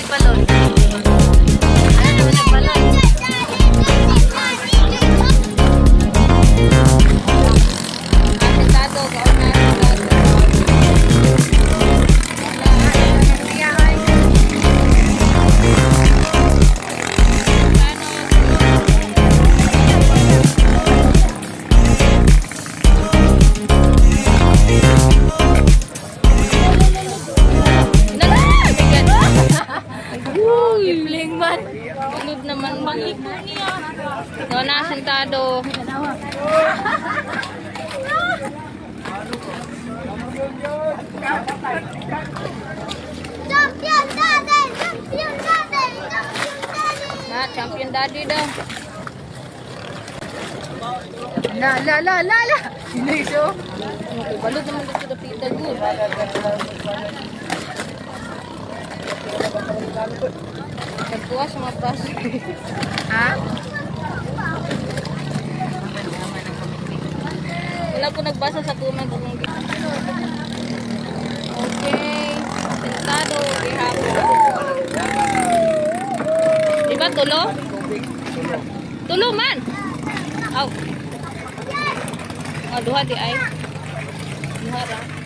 Balon. Ano naman ang balon? Asentado, kaon na asentado. Kipling man. Ulod naman mangipo niya. No na sentado. Champion Daddy! Champion Daddy! Champion Daddy! Na champion daddy daw. La, la, la, la, la. Sino? Balod naman gusto dapita good. Nagkuha sa mga bus. Ha? Wala po nagbasa sa comment kung Okay. Sentado, gihapon. Diba tulo? Tulo man. Aw. Oh, duha di ay. Duha ra.